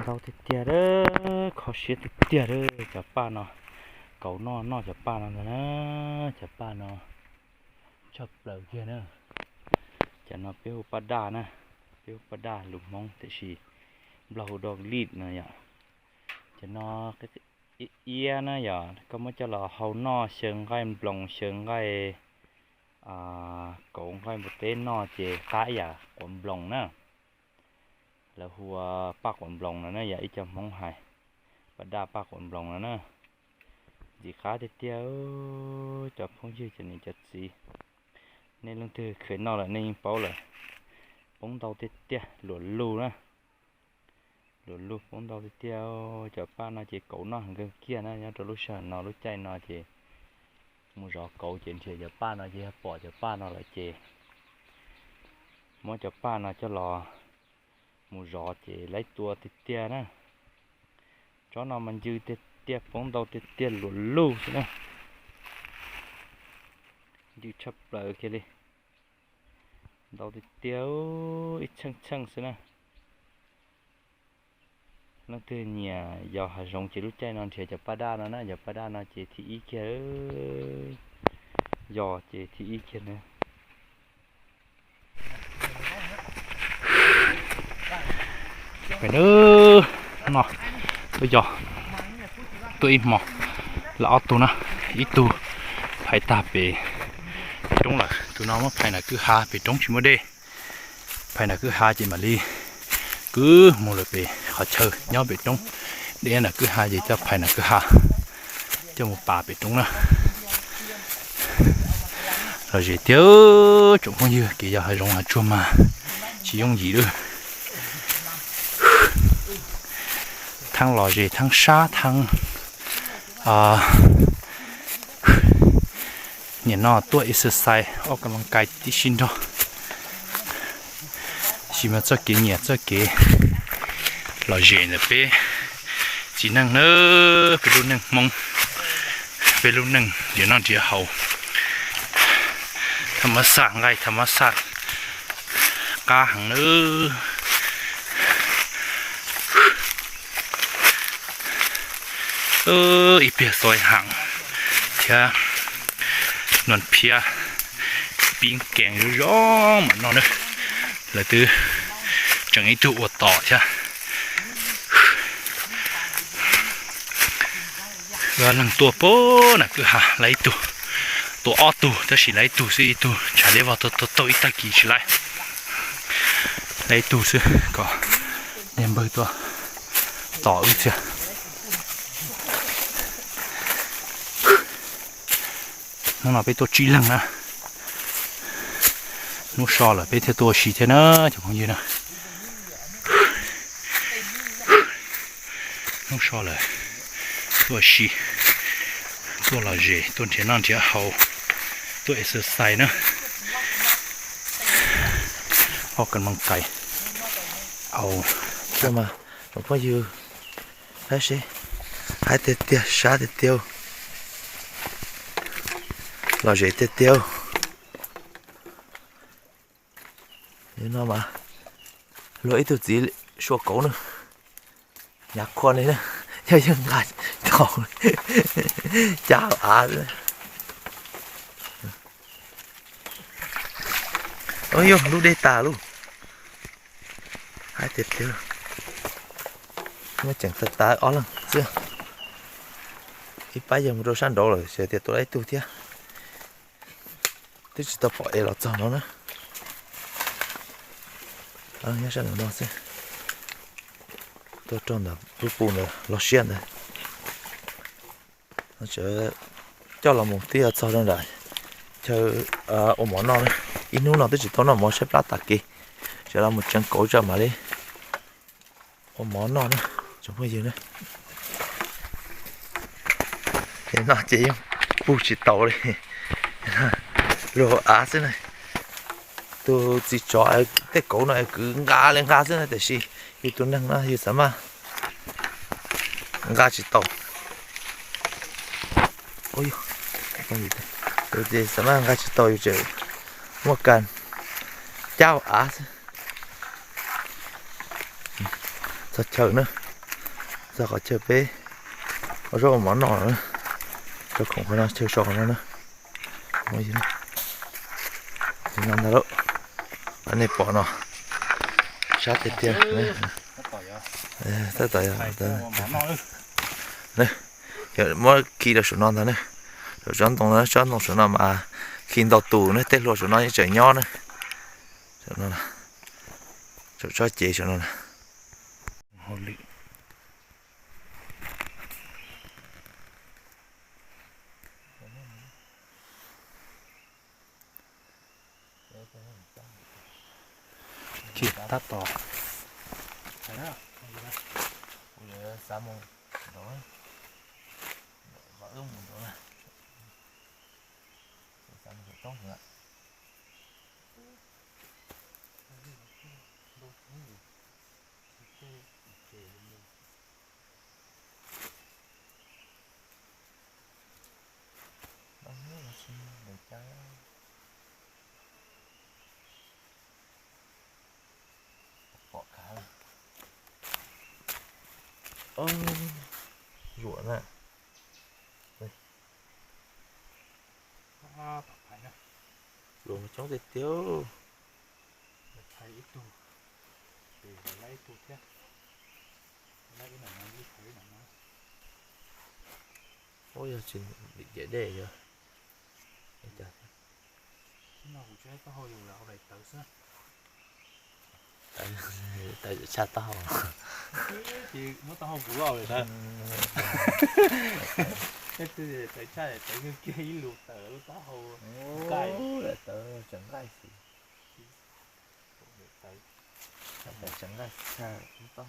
Ntau tiag tiag, kho siab tiag tiag li cov paj no. Kauv noj noj cov paj no ntag na, cov paj no tshaj plaws kiag na. Cov no peb hu paj daj na, peb hu paj daj lus Hmoob tiam sis Nplog hu dog leek no yom. Cov no iab iab na yom, koj muab coj los hau noj xyaw nqaij nploos xyaw nqaij kauv nqaij npua teb noj ces qab ib yam quav nploos na. Lawv hu ua paj quav nploos no na yom, ib co Hmoob hais paj daj paj quav nploos no na. Ntxim qab tiag tiag cov phooj ywg cov niam cov txiv, nej leej twg kheev noj lawm nej yeej paub lawm. Poob ntau tiag tiag luam lug na. Luam lug poob ntau tiag tiag. Cov paj no ces kauv noj heev kawg kiag na, nyob rau lub sij hawm no lub caij no ces mus zov kauv ces nrhiav cov paj no ces yog pom cov paj no lawm ces muab cov paj no coj los mus zov ces laib tua tiag tiag na. Tsob no mas ncw tiag tiag, poob ntau tiag tiag luam lug xwb na. Ncw tshaj plaws kiag li. Ntau tiag tiag, ib txheej txheej xwb na. Leej twg nyiam yos hav zoov ces lub caij no nrhiav cov paj daj no na, cov paj daj no ces thib ib kiag, yos ces thib ib kiag na. No, tuaj yos, tuaj ib hmo, lawv ob tug na, ib tug phais tag pem roob lawm, tus no muab phais nram kwj ha, pem roob tsis muaj dej. Phais nram kwj ha ces mam li kwv mus lawm pem qhov chaw nyob pem roob, dej nram kwj ha ces coj phais nram kwj ha, coj mus pas pem roob na. Lom zem tiag tsoom phooj ywg, kev yos hav zoov hav tsuag mas tsis yooj yim lawm. Thaab lom zem thaab sab thaab, nim no tuaj exercise ua kam loos kais tib si nrog, sis mas txoj kev nyiam txoj kev lom zem ntawm peb txiv neej na, peb lub neej Hmoob, peb lub neej nrhiav noj nrhiav haus, tham mas xaj nqaij tham mas xaj qab heev na. Ib pliag xauv heev thiab, nua phiab pib kees zoo zoo mam noj na. Lawv twb tseem ib tug ua tom thiab. Leej tuaj puag nram kwj ha lawv ib tug, tua ob tug tab sis lawv ib tug xwb, ib tug tshav liab vog taug taug ib tag kis tsis lawv, lawv ib tug xwb kom niag npawg tuaj tom wb thiab. Hnub no peb tuaj tsib leeg na. Hnub so lawm peb thiaj tuaj ua si thiab na cov phooj ywg na. Hnub so lawm tuaj ua si, tuaj lom zem, tuaj nrhiav noj nrhiav haus, tuaj exercise na. Ua kam loos kais haus. Tsoom phooj ywg, saib seb, haib tiag tiag, sab tiag tiag, lom zem tiag tiag. No mas luag ib tug txiv sua kauv na, nyav khua li na, yog yeej nqa tau, cab av xwb. Yog lub dej tas lauj, haib tiag tiag. Muab tseem tag tas ob leeg xwb, ib pab yawg mus rau sab nraud lawm, xyov tias tua ib tug thiab. Twb tsis tau pom es los txog no na. Nyob sab nraum no xwb, tuaj rau ntawm lub pus ntawd los siab ntawd. Coj los mus twb yuav txog rau nram chaw ua mov noj na. Ib hnub no twb tsis tau noj mov saib plab tas kev, tseem los mus tseev kauv tsam mam li ua mov noj na, tsoom phooj ywg na. Ces no ces yeej pug tsis tau li, luag hauv av xwb na. Tus txiv tsov tej kauv no kwv nqa li nqa xwb na, tiam sis yus tus neeg no yus xav mas nqa tsis tau. Tus txiv xav mas nqa tsis tau yus tseem muab kas cab hauv av xwb. Txog chaw na. Txog qhov chaw peb ua zaub ua mov noj, tso khoom qhov no, chaw so qhov no na. No ntag lauj, nej pom no, sab tiag tiag. Tab tom muab khi rau saum no ntag ne, saum tsob ntoo, tsob ntoo saum no mas khi ntau tus ne, tej hlua saum no yeej tseem nyob ne. Saum no, saum tsob cev saum no na. Tab tom, kuv yuav xav mus nraud, mam wb mus nraud na. Xav mus saum roob lawm. Pom khav, zuam na. Luag coob tiag tiag. Ib tug, ces lawv laib ib tug thiab. Laib ib no, ib tug ib no. Ub, yog tsis dim ciam dej yog. Ib no kuv tsis laib taub hau, yus lam ua daim tawv xwb. Tawv tshaj taub hau. Ces muab taub hau kuv loj lawm na. Tawv tshaj, tawv kiag ib lus tawm lub taub hau nqaij. Tawv tseem nqaij xwb. Tawv tseem nqaij, taub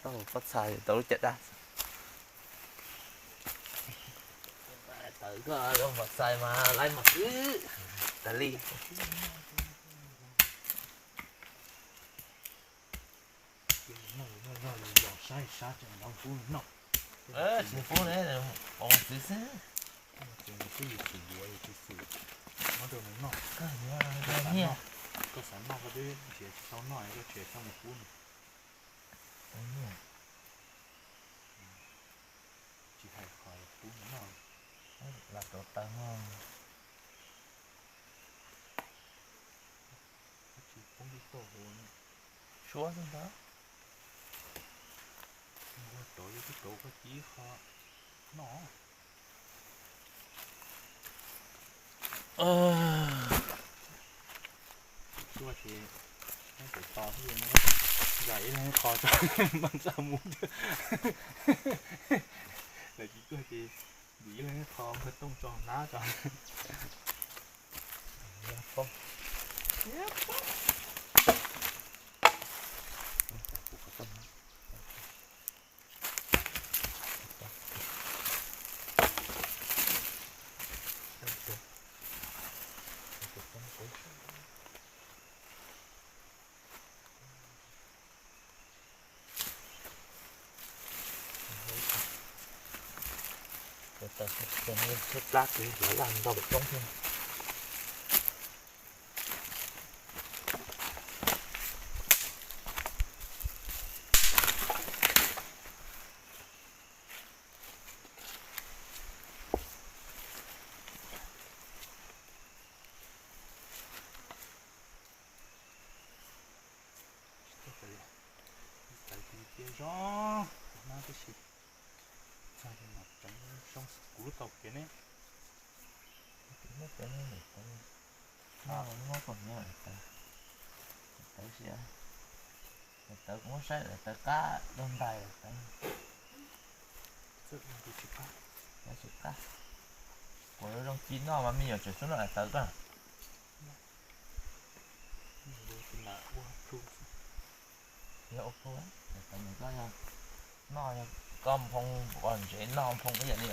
hau pob txha tau lub caj dab. Tawv koj los mos xais mas laib mos xwb. Tas li. Tsis pub ne, pov mos xwb xwb. Koj xav noj koj twb nrhiav tsis tau noj, koj tseem txhob mus pub nws. Tsis hais qhov pub nws noj. Los rau taw no. Tsis pub ib tug hu. Suab xwb ntag. Nquag rau, yog twb rau koj cia ib qho noj. Suab ces nyob pem tos thiab, zais ib leeg ib qho tso, npaj ntsaj mus. Lawv tsis tuaj ces ntim ib leeg ib qho npaj tooj tso hnab tso. Tshaib plab, kuv laj ntau pem roob thiab. Tsis tau, tawv cia zoo, hnab tib si. Txog ces mam tseev zoo kuv lub tau kev ne. Muab tawv, muab tawv, muab tawv, tawv si, tawv kuv muab saib, tawv qab dog ntais, tawv tsis qab. Kuv zoo ci noj mas me nyuam tseem xub noj tawv koj. Yog ua pug, tawv nws koj yog noj, yog koj nphoo npua ntsev noj nphoo ib yam li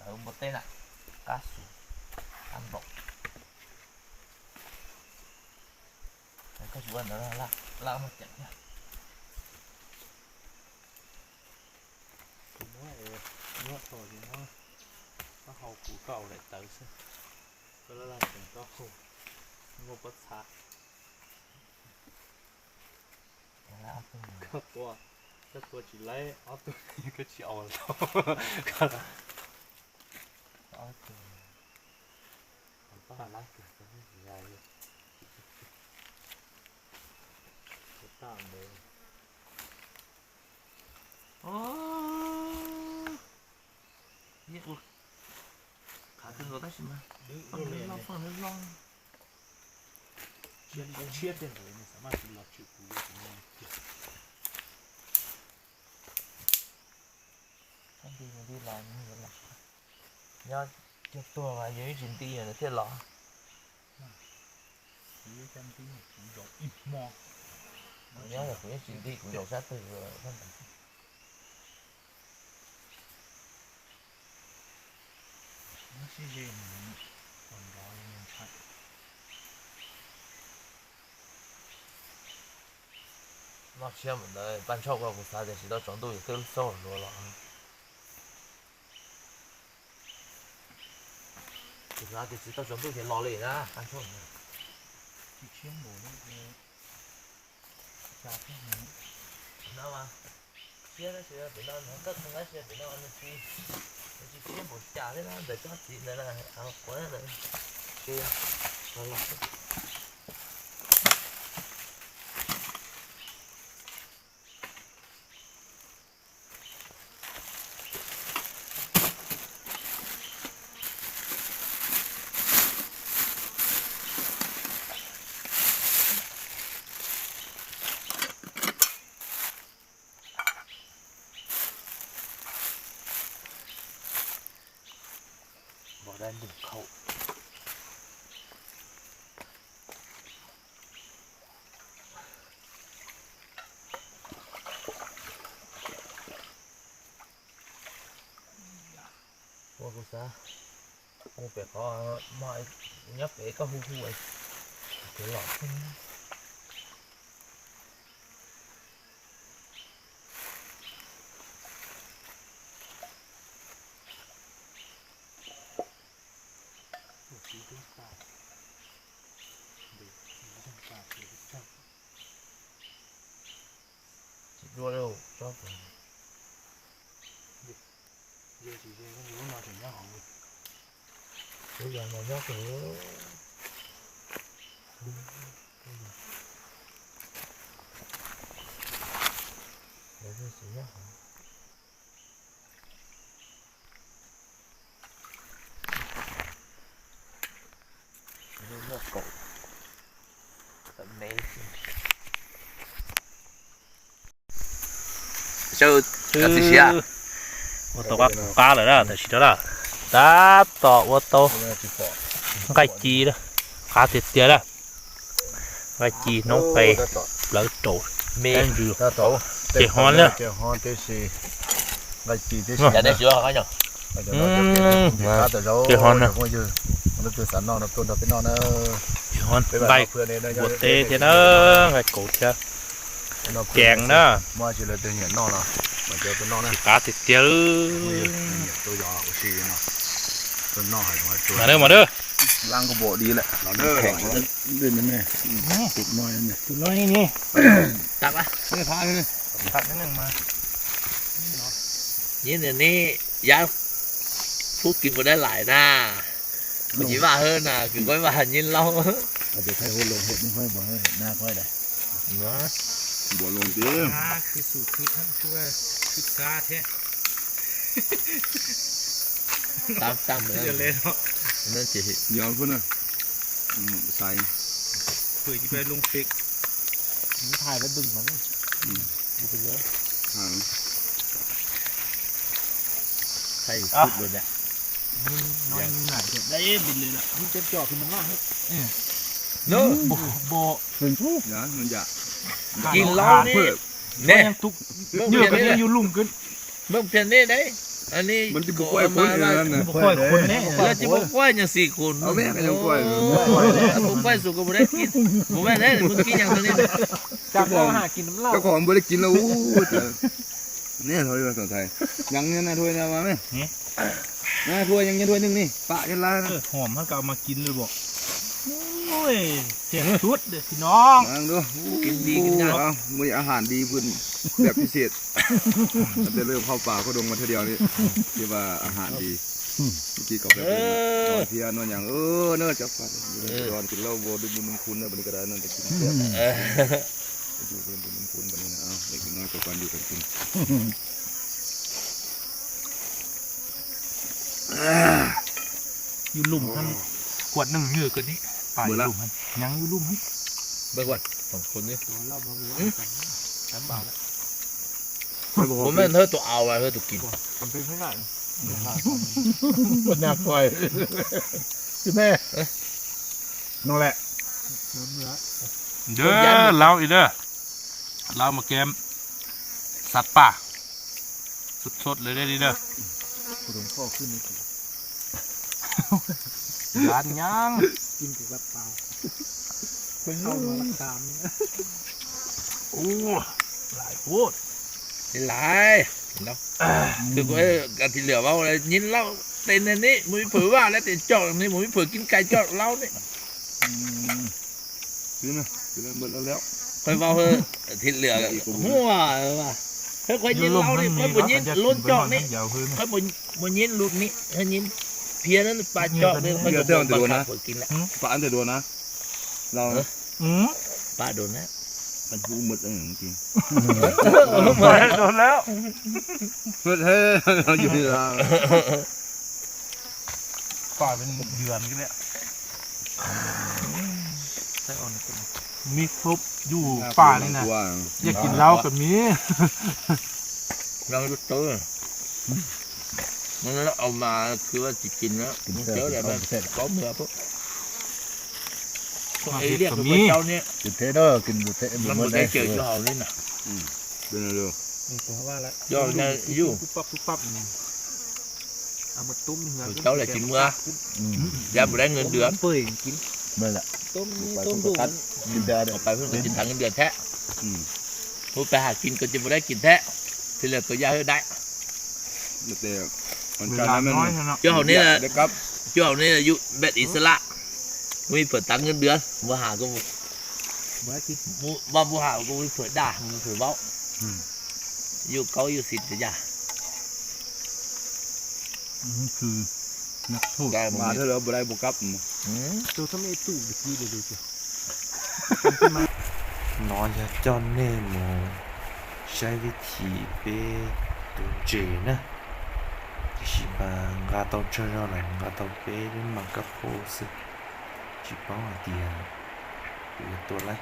tawv npua teb na, qab xus, qab nplaum. Koj tsis ua ntawd laj muaj ceem thiab. Kuv muab, muab tso ces muab taub hau kuv koj ua daim tawv xwb. Koj laj laj tseem taub hau, muaj pob txha. Koj tua, Koj tua tsis laib ob tug, koj tsis aus los. Ob tug, paj lab kawg, ta ntev. Yeej ua qhav kawg nkaus tab sis mas loj, loj, loj. Tshiab tej ntawd nws xav maj tsis los tshwm kuv li. Nyob cog tuag mas yog ib tsis nti nws thiaj los. Nyob kuv ib tsis nti kuv zaum sab twg. Noj tshiab mus ntawd Paj Ntshaug, kuv xav tias tsis tau tsaus ntuj ces twb xauj hluav los. Kuv xav tias tsis tau tsaus ntuj ces los li na Paj Ntshaug. Tsis tshiab npaum li. Cas thiab no mas, thiab tab sis pem no, koj tus tab sis pem no nws tsis, nws tsis tshiab npaum cas thiab na, ntawm tsob txiv ntawd na, quav ntawd. Ces los los. Npog dab ntug khaum. Ua kuv xav mus pem qhov nyob pem koj hu hu kev los. Tsis dua li tsob. Yog tsis ze lub no tseem nyob hauv. Lub yog no nyob kawg. Lub tsis nyob hauv. Ua tau qab qab lawm na, tam sim no na. Tab tom ua tau nqaij ci na, qab tiag tiag na. Nqaij ci noob qes plawv raus me ntsws ces ho na. Ces ho na. Ces ho nqaij ua teb thiab na, nqaij kauv thiab. Ceev na. Qab tiag tiag. Mas na mas na. Tus no ni. Yeej tias neb yab pub kis mus dab laim na, kuv tsis vaj hawb na, kuv kuj vaj nyeeb laub. Tam tam. Thaij lub dub dua. Kis laub ne, ne, npaj phiaj ne dab. Lawv tsis muaj quaj nyuag xim khun, kuv quaj xum kuv mus dab kis, mus vaj dab mus kis nyag li. Cov qhov npua li kis lawm. Neb hluas li thaum thais, yees na hluas na mas, na hluas yees hluas neeg ni pam yog lawm. Hom hab kas mas kis lawm as. Ui, เสียงชุดเด้อพี่น้อง มาดู กินดีกินงาม เอา มีอาหารดีเพิ่มแบบพิเศษ ตั้งแต่เริ่มเข้าป่าเข้าดงมาเทื่อเดียวนี่ ที่ว่าอาหารดี เมื่อกี้ก็ไปนอนเพียนอนอย่าง เออ เนอะ จับฟัน นอนกินเหล้าบ่ดูบุญคุณนะ บัดนี้ก็ได้ นอนจะกินเสีย อยู่เป็นบุญคุณบัดนี้นะ เอา เด็กน้อยก็กันอยู่กันกิน อยู่ลุ่มท่าน ขวดหนึ่งอยู่กันนี่ ป่าอยู่ลุ่มท่าน ยังอยู่ลุ่มท่าน เบิกก่อน สองคนนี่ น้ำเบาแล้ว ผมแม่นเธอตัวเอาอะ เธอตัวกิน มันเป็นไม่ได้ มันน่าปล่อย คือแม่ นั่นแหละ เด้อ เหล้าอีกเด้อ เหล้ามาแกม สัตว์ป่า สดๆเลยได้ดีเด้อ หลวงพ่อขึ้นนี่ ร้านยัง กินแต่กับเปล่า เข้ามารักษาเนี่ย โอ้ หลายโพด หลายเนาะ คือกูไอ้การที่เหลือว่าอะไรยินเหล้าเต็มในนี้มึงไม่เผลอว่าแล้วแต่จอกนี่มึงไม่เผลอกินไก่จอกเหล้านี่ กินนะ กินแล้วหมดแล้วแล้ว ค่อยเว้าเฮ้อ ที่เหลือ หัวว่า เฮ้ย ค่อยยินเหล้านี่ ค่อยบ่ยินล้นจอกนี่ ค่อยบ่ บ่ยินหลุดนี่ ค่อยยินเพียนั้นปลาจอกนี่ ค่อยบ่ บ่ขับบ่กินแล้ว ปลาอันแต่โดนนะ เรา อืม ปลาโดนแล้ว มันพูดหมดแล้วจริง หมดแล้ว โดนแล้ว หมดแล้ว อยู่ที่เรา ป่าเป็นเดือนกันเนี่ย มีครบอยู่ป่านี่นะ อยากกินเหล้าก็มี ยังอยู่เตอ มันเอามาคือว่าจะกินแล้ว มันเจออะไรบ้าง ก็เมื่อพวก พวกเอเลี่ยนกับพวกเจ้าเนี่ย กินเทเด้อ กินเท มันบ่ได้เจออยู่เฮานี่นะ อืม เป็นไงลูก นี่ผมว่าแล้ว ยอดนะอยู่ ปุ๊บปั๊บปุ๊บปั๊บนี่ เอามาตุ้มเหือน เจ้าแหละกินเมื่อ อืม ย่านบ่ได้เงินเดือน เปื่อยกิน เมื่อแหละ ต้มนี่ต้มดู กินแต่ เอาไปเพิ่นก็สิทางเงินเดือนแท้ อืม พูดไปหากินก็จะบ่ได้กินแท้ ทีเหลือก็อย่าให้ได้ แต่วันจันทร์นั้นมัน เวลาน้อยนะ เจ้านี่นะ เดี๋ยวครับ เจ้านี่นะอยู่แบบอิสระ บ่มีเผลอตังค์เงินเดือน บ่หาก็บ่ บ่ได้กิน บ่ ว่าบ่หาก็บ่มีเผลอด่า บ่มีเผลอเว้า อืม อยู่เกาอยู่สิทธิ์แต่อย่า อืม คือ นักโทษ ได้ มาเท่าไหร่บ่ได้บ่กลับ อืม ตัวทำไมตู้เมื่อกี้เลยดูสิ No yog coj nej mus saib vib thim peb tus ntses na, tiam sis mas nqa tau tsawg zog lawm nqa tau peb lub mas kab qus xwb, tsis paub hais tias yuav tua laib.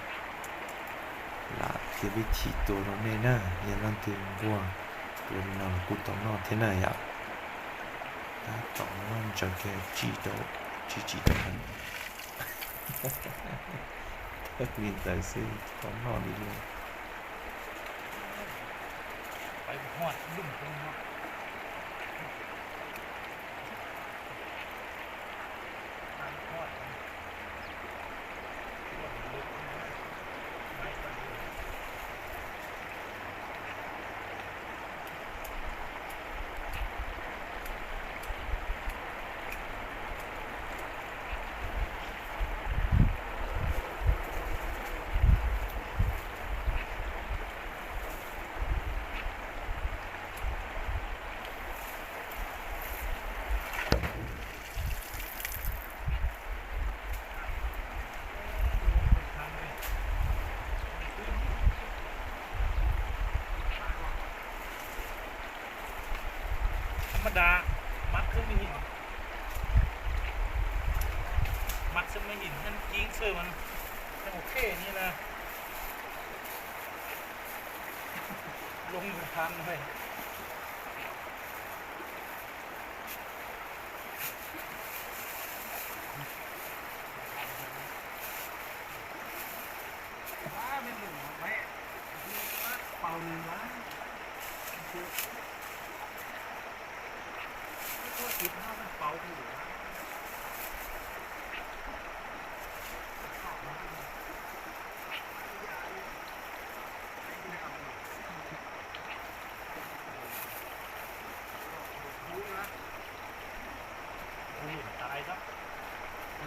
Lam qhia vib thim tua rau nej na, yog leej twg nquag tua li no los kuj tau noj thiab na yom. Tab tom ntsaws kiag tsij rau, tsij tsis tau heev. Li ntawd xwb tau noj li lawm. Tham ma da, mab xwb me him, mab xwb me him, nab cib xwb mas, nab ua khej ni na. Loo tham no.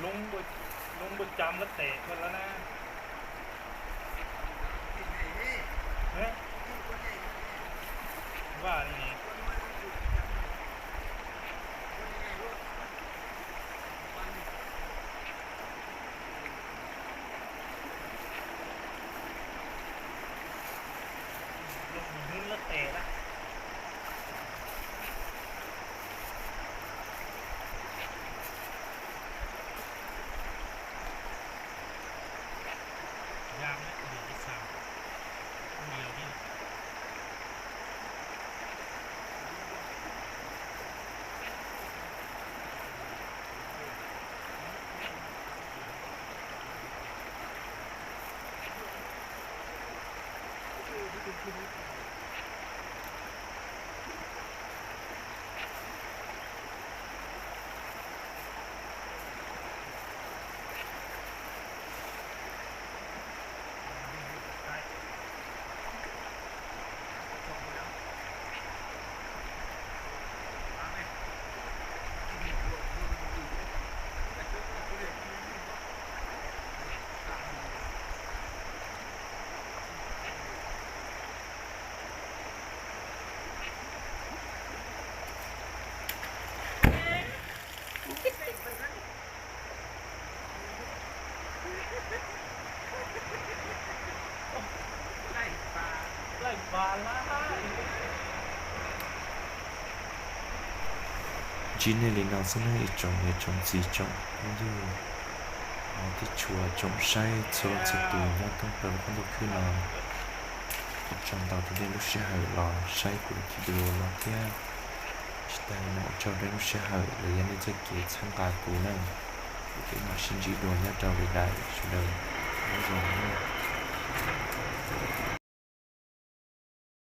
Lub, lub npua cam lab tes kawg lawm na. Vaj li ne. Lub hnub lab tes lawm. Ntsib nej li no xwb nawb ib tsoom niam tsoom txiv tsoom phooj ywg, thiab tshua tsoom saib txhua leej txhua tus nyob thoob plaws lub qab ntuj khwb no. Ua tsaug ntau rau nej lub sij hawm los saib kuv lub video no thiab. Tsis tas li no ua tsaug rau nej lub sij hawm los yog nej txoj kev txhawb nqa kuv na. Kuv mam sib ntsib dua nyob rau video sawv daws nyob zoo nawb.